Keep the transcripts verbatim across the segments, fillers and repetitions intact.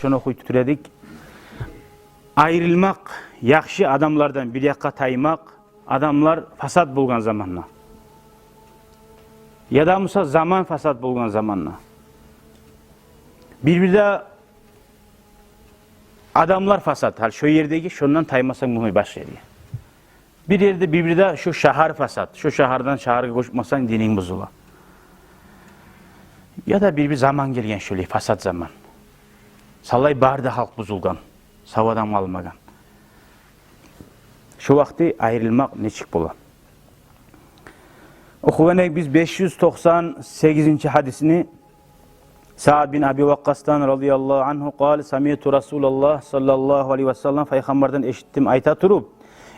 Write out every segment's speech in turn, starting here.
Шону охуй тура эдик. Айрылмакъ яхшы адамлардан, бир якъгъа таймакъ, адамлар фасат болгъан заманда. Яда буса заман фасат болгъан заманда. Бир-бирде адамлар фасат, гьали шо ердеги, шондан таймасанг болмай башгъа ерге. Бир ерде, бир-бирде шо шагьар фасат, шо шагьардан шагьаргъа гёчмесенг дининг бузула. Яда бир-бир заман гелген шолай, фасат заман. Савлай бары да халкъ бузулгъан, сав адам къалмагъан. Шо вакъти айрылмакъ нечик бола? Охугъан эдик биз беш юз токъсан сегизинчи гьадисни. Саад бин Аби Вакъкъасдан радияллагьу ангьу къала: «Самиъту Расулаллагь саллаллагьу алайгьи ва саллам», пайхаммардан эшитдим айта туруп: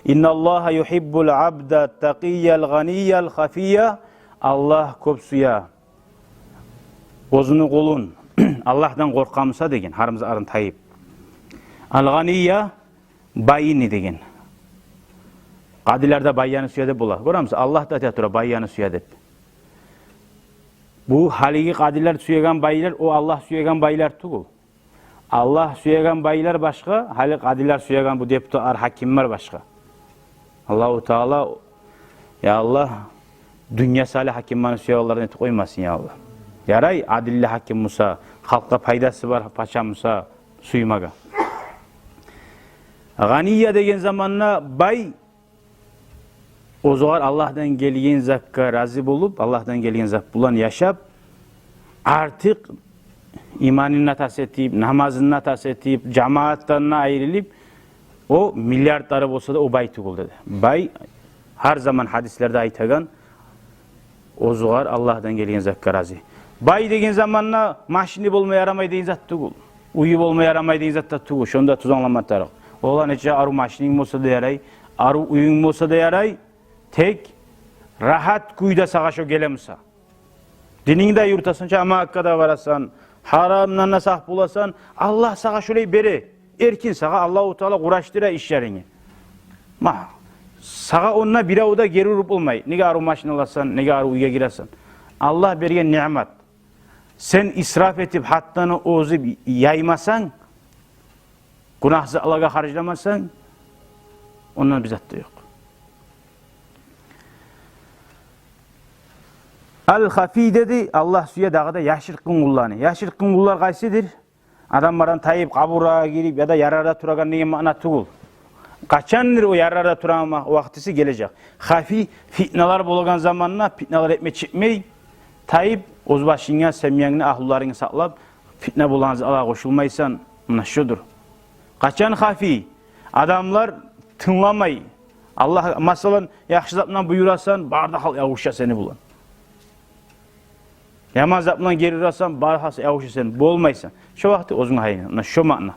«Инналлагьа югьиббул абда такъиял гъаниял хафия». Аллагь кёп сюе оьзюню къулун, Аллагьдан къоркъа буса деген, гьарам затлардан тайып. Ал-гъания, байны деген. Къадилер де баяны сюе деп бола. Гёремисиз, Аллагь да айта тура баяны сюе деп. Бу гьалиги къадилер сюеген байлар, о Аллагь сюеген байлар тюгюл. Аллагь сюеген байлар башгъа, гьали къадилер сюеген бу депутатлар, гьакимлер башгъа. Аллагьу Таала, я Аллагь, дюнья саялы гьакимлени сюегенлерден этип къоймасын, я Аллагь. Ярай, адилли гьаким буса, халкъгъа пайдасы бар пача буса, сюймеге. Гъания деген заманда бай, оьзюгер Аллагьдан гелген затгъа рази болуп, Аллагьдан гелген зат булан яшап, артыкъ иманын да тас этип, намазын да тас этип, жамаатдан да айрылып, о миллиардлары болса да, о бай тюгюл деди. Бай, гьар заман гьадислерде айтагъан, оьзюгер Аллагьдан гелген затгъа рази. Бай деген заманда машини болма ярамай деген зат тюгюл. Уьюю болма ярамай деген зат да тюгюл. Шону да тюз англама тарыкъ. Ола нече арив машининг болса да ярай, арив уьюнг болса да ярай, тек рагьат кюйде сагъа шо геле буса. Дининг де юрютесен, жамаатгъа да барасан, гьарамдан да сакъ боласан, Аллагь сагъа шолай бере. Эркин сагъа Аллагьу Таала къурашдыра ишлерингни. Ма, сагъа онда бирев де гери уруп болмай. Неге арив машин аласан, неге арив уьйге гиресен? Аллагь берген ниъмат. Сен исраф этип, гьатдан озуп яймасанг, гюнагь затлагъа харжламасанг, ондан бир зат да ёкъ. Ал-хафий деди, Аллагь сюе дагъы да яшыртгъын къулланы. Яшыртгъын къуллар къайсыдыр? Адамлардан тайып, къабургъа гирип, яда ярларда турагъан деген маъна тюгюл. Къачандыр о ярларда турагъан ва-, вакътиси гележек. Хафий, фитналар болагъан заманда, фитналар этме чыкъмай, тайып, оьз башынга, семьянгны, агьлюлеринге сакълап, фитна болагъан затлагъа къошулмайсан, муна шудур. Къачан хафий, адамлар тынгламай. Аллагь, масала, яхшы зат булан буюрасан, бары да халкъ ябуша сени булан. Яман зат булан гери урасан, бары да халкъ ябуша, сен болмайсан. Шо вакъти оьзюнг гьайын, муна шо маъна.